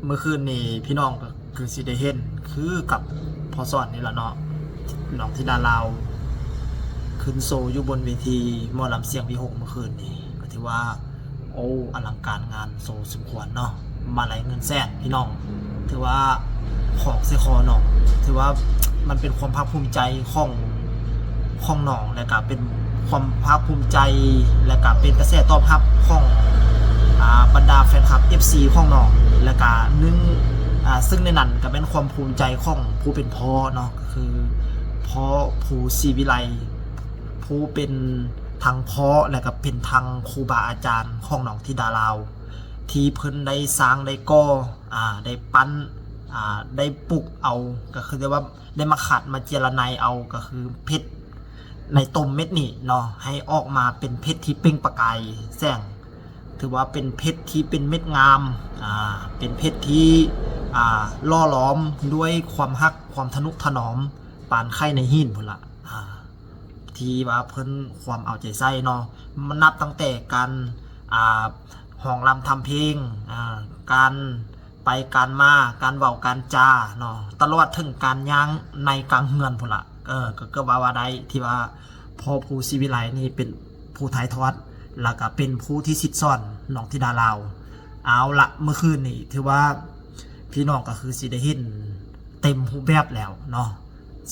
ມື້ຄືນນີ້ພີ່ນ້ອງກໍຄືຊິໄດ້ເຫັນຄືກັບພໍ່ສອນນີ້ລະເນາະ, ນ້ອງທິດາລາວຂຶ້ນໂຊຢູ່ບົນເວທີໝໍລຳສຽງວິຫົກມື້ຄືນນີ້ ກໍຖືວ່າ ໂອ້ ອະລັງການງານໂຊສົມຄວນເນາະ, ມາໄລເງິນແສນພີ່ນ້ອງ, ຖືວ່າຂອງໃສ່ຄໍນ້ອງ, ຖືວ່າມັນເປັນຄວາມພາກພູມໃຈຂອງ ຂອງນ້ອງ ແລະກະເປັນຄວາມພາກພູມໃຈ ແລະກະເປັນກະແສຕອບຮັບຂອງ ອາ ບັນດາແຟນຄລັບ ເອັຟຊີ ຂອງນ້ອງ ແລະກະໜຶ່ງ ອາ ຊຶ່ງໃນນັ້ນກະແມ່ນຄວາມພູມໃຈຂອງຜູ້ເປັນພໍ່ເນາະ, ກໍຄືພໍ່ພູສີວິໄລ ຜູ້ເປັນທັງພໍ່ ແລະກະເປັນທັງຄູບາອາຈານຂອງນ້ອງທິດາລາວ ທີ່ເພິ່ນໄດ້ສ້າງ ໄດ້ກໍ່ ອາ ໄດ້ປັ້ນ ອາ ໄດ້ປຸກເອົາ ກໍຄືໄດ້ວ່າ ໄດ້ມາຂັດມາເຈຍລະໄນເອົາ ກໍຄືເພັດໃນຕົມເມັດນີ້ເນາະ ໃຫ້ອອກມາເປັນເພັດທີ່ເປັ່ງປະກາຍແສງ, ຖືວ່າເປັນເພັດທີ່ເປັນເມັດງາມ ອາ ເປັນເພັດທີ່ ອາ ຫຼໍ່ຫຼອມດ້ວຍຄວາມຮັກ ຄວາມທະນຸຖະໜອມ ປານໄຂ່ໃນຫີນພຸ້ນລະ ອາ ທີ່ວ່າເພິ່ນຄວາມເອົາໃຈໃສ່ເນາະ, ນັບຕັ້ງແຕ່ການ ອາ ຮ້ອງລຳທຳເພງ ອາ ການ ໄປການມາ ການເວົ້າການຈາເນາະ, ຕະຫຼອດເຖິງການຍ່າງໃນກາງເຮືອນພຸ້ນລະ, ເອີ ກໍເກືອບວ່າ ວ່າໄດ້ ທີ່ວ່າພໍ່ພູສີວິໄລນີ້ເປັນຜູ້ຖ່າຍທອດ ແລ້ວກໍເປັນຜູ້ທີ່ສິດສອນນ້ອງທິດາລາວ. ເອົາລະ ມື້ຄືນນີ້ຖືວ່າພີ່ນ້ອງກໍຄືຊິໄດ້ເຫັນເຕັມຮູບແບບແລ້ວເນາະ,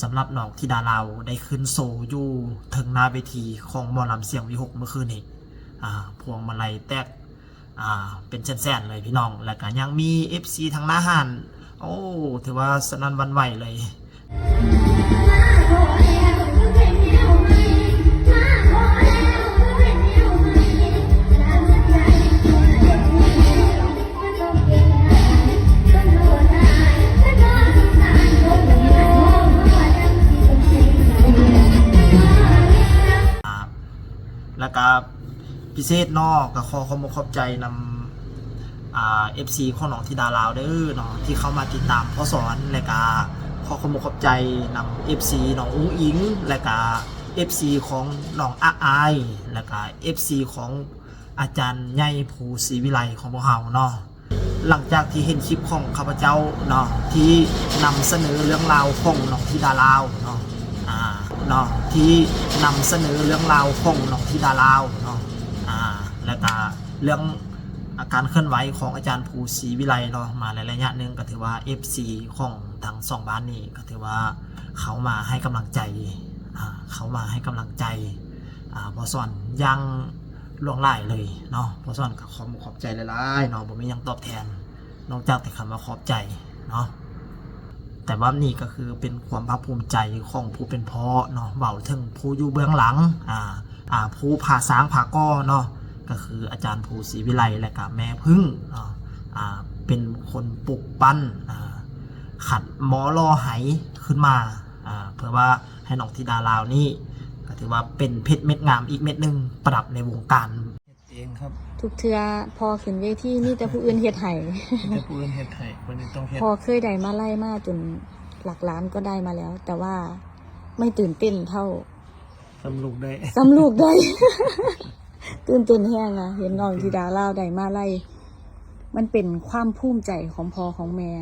ສຳລັບນ້ອງທິດາລາວໄດ້ຂຶ້ນໂຊຢູ່ເທິງໜ້າເວທີຂອງໝໍລຳສຽງວິຫົກມື້ຄືນນີ້ ອາ ພວງມາໄລແຕກ ອ່າ ເປັນແສນໆເລີຍພີ່ນ້ອງ, ແລ້ວກະຍັງມີເອັຟຊີທາງໜ້າຮ້ານ ໂອ້ ຖືວ່າສະໜັ່ນຫວັ່ນໄຫວເລີຍ. ແລ້ວກະ ພິເສດເນາະ ກໍຂໍຂອບອົກຂອບໃຈນຳ ອ່າ ເອັຟຊີຂອງນ້ອງທິດາລາວເດີເນາະ ທີ່ເຂົ້າມາຕິດຕາມພໍ່ສອນ, ແລະກະຂໍຂອບອົກຂອບໃຈນຳເອັຟຊີນ້ອງອຸ້ງອິງ ແລະກະເອັຟຊີຂອງນ້ອງອາອາຍ ແລະກະເອັຟຊີຂອງອາຈານໃຫຍ່ພູສີວິໄລຂອງພວກເຮົາເນາະ. ຫຼັງຈາກທີ່ເຫັນຄລິບຂອງຂ້າພະເຈົ້າເນາະ ທີ່ນຳສະເໜີເລື່ອງລາວຂອງນ້ອງທິດາລາວເນາະ ອາ ເນາະ ທີ່ນຳສະເໜີເລື່ອງລາວຂອງນ້ອງທິດາລາວເນາະ ອາ ແລ້ວກະເລື່ອງ ອາ ການເຄື່ອນໄຫວຂອງອາຈານພູສີວິໄລເນາະ ມາໃນໄລຍະໜຶ່ງ ກໍຖືວ່າເອັຟຊີຂອງທັງສອງບ້ານນີ້ ກໍຖືວ່າເຂົ້າມາໃຫ້ກຳລັງໃຈ ອາ ເຂົ້າມາໃຫ້ກຳລັງໃຈ ອາ ພໍ່ສອນຢ່າງ ຫຼວງຫຼາຍເລີຍເນາະ. ພໍ່ສອນກໍຂອບອົກຂອບໃຈຫຼາຍໆເນາະ, ບໍ່ມີຫຍັງຕອບແທນ ນອກຈາກແຕ່ຄຳວ່າຂອບໃຈເນາະ. ແຕ່ວ່ານີ້ກໍຄືເປັນຄວາມພາກພູມໃຈຂອງຜູ້ເປັນພໍ່ເນາະ, ເວົ້າເຖິງຜູ້ຢູ່ເບື້ອງຫຼັງ ອາ ອາ ຜູ້ພາສ້າງພາກໍ່ເນາະ, ກໍຄືອາຈານພູສີວິໄລ ແລະກະແມ່ຜຶ້ງເນາະ, ອາ ເປັນຄົນປຸກປັ້ນ ອາ ຂັດໝໍຫຼໍ່ໄຮຂຶ້ນມາ ອາ ເພື່ອວ່າ ໃຫ້ນ້ອງທິດາລາວນີ້ ກໍຖືວ່າເປັນເພັດເມັດງາມອີກເມັດໜຶ່ງປະດັບໃນວົງການ. ເຮັດເອງຄັບ. ທຸກເທື່ອພໍຂຶ້ນເວທີມີແຕ່ຜູ້ອື່ນເຮັດໃຫ້. ມີແຕ່ຜູ້ອື່ນເຮັດໃຫ້, ບໍ່ໄດ້ຕ້ອງເຮັດ. ພໍເຄີຍໄດ້ມາໄລມາຈົນຫຼັກລ້ານກໍໄດ້ມາແລ້ວ, ແຕ່ວ່າໄມ່ຕື່ນເຕັ້ນເທົ່າ ສ່ຳລູກໄດ້ ສ່ຳລູກໄດ້. ຕື່ນເຕັ້ນແຮງອະ ເຫັນນ້ອງທິດາລາວໄດ້ມາໄລ. ມັນເປັນຄວາມພູມໃຈຂອງພໍ່ຂອງແມ່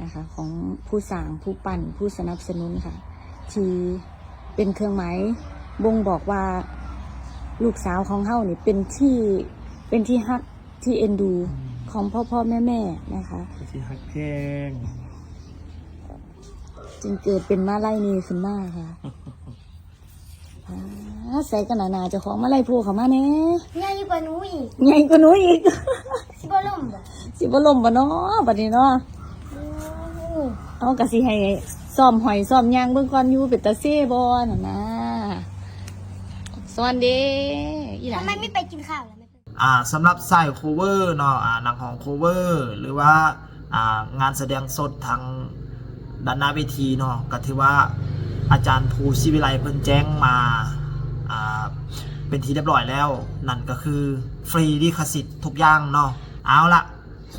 ນະຄະ, ຂອງຜູ້ສ້າງ ຜູ້ປັ້ນ ຜູ້ສະໜັບສະໜູນຄ່ະ ທີ່ເປັນເຄື່ອງໝາຍບົ່ງບອກວ່າ ລູກສາວຂອງເຮົານີ້ເປັນທີ່ ເປັນທີ່ຮັກທີ່ເອັນດູ ອືມ ຂອງພໍ່ໆແມ່ໆນະຄະ ເປັນທີ່ຮັກແພງ ຈຶ່ງເກີດເປັນມາໄລນີ້ຂຶ້ນມາຄ່ະ. ອາ ໃສ່ກັນໜ້າໆ ເຈົ້າຂອງມາໄລໂພເຂົ້າມາແດ່. ໃຫຍ່ກວ່າໜູອີກ ໃຫຍ່ກວ່າໜູອີກ. ຊິບໍ່ລົ້ມບໍ່? ຊິບໍ່ລົ້ມບໍ່ເນາະ ບັດນີ້ເນາະ? ໂອ້ ເຮົາກໍຊິໃຫ້ຊ້ອມຫ້ອຍຊ້ອມຍ່າງເບິ່ງກ່ອນ ຢູ່ເປັນຕາເຊບໍ່ຫັ້ນນາ. ສອນເດ້ ອີ່ຫຼ້າ ທຳໄມໄມ່ໄປກິນຂ້າວລະ? ອາ ສຳລັບສາຍ cover ເນາະ ອາ ນັກຮ້ອງ cover ຫຼືວ່າ ອາ ງານສະແດງສົດທາງດ້ານໜ້າເວທີເນາະ ກໍຖືວ່າອາຈານພູສີວິໄລເພິ່ນແຈ້ງມາ ອາ ເປັນທີ່ຮຽບຮ້ອຍແລ້ວ, ນັ້ນກໍຄືຟຣີລິຂະສິດທຸກຢ່າງເນາະ. ເອົາລະ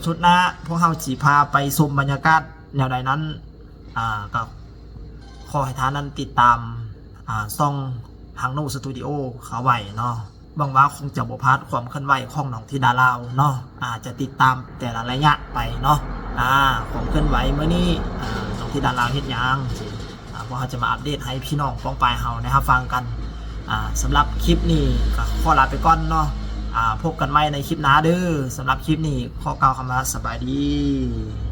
ຊຸດໜ້າພວກເຮົາຊິພາໄປຊົມບັນຍາກາດແນວໃດນັ້ນ ອາ ກໍຂໍໃຫ້ທ່ານນັ້ນຕິດຕາມ ອາ ຊ່ອງຮັກໜູສະຕູດິໂອເຂົ້າໄວ້ເນາະ. ຫວັງວ່າຄົງຈະບໍ່ພາດຄວາມເຄື່ອນໄຫວຂອງນ້ອງທິດາລາວເນາະ, ອາດຈະຕິດຕາມແຕ່ລະໄລຍະໄປເນາະ. ອ່າ ຄວາມເຄື່ອນໄຫວມື້ນີ້ ອ່າ ນ້ອງທິດາລາວເຮັດຫຍັງ ອ່າ ພວກເຮົາຈະມາອັບເດດໃຫ້ພີ່ນ້ອງປ້ອງປາຍເຮົາໄດ້ຮັບຟັງກັນ. ອ່າ ສຳລັບຄລິບນີ້ກໍຂໍລາໄປກ່ອນເນາະ. ອ່າ ພົບກັນໃໝ່ໃນຄລິບໜ້າເດີ້. ສຳລັບຄລິບນີ້ຂໍກ່າວຄຳວ່າສະບາຍດີ.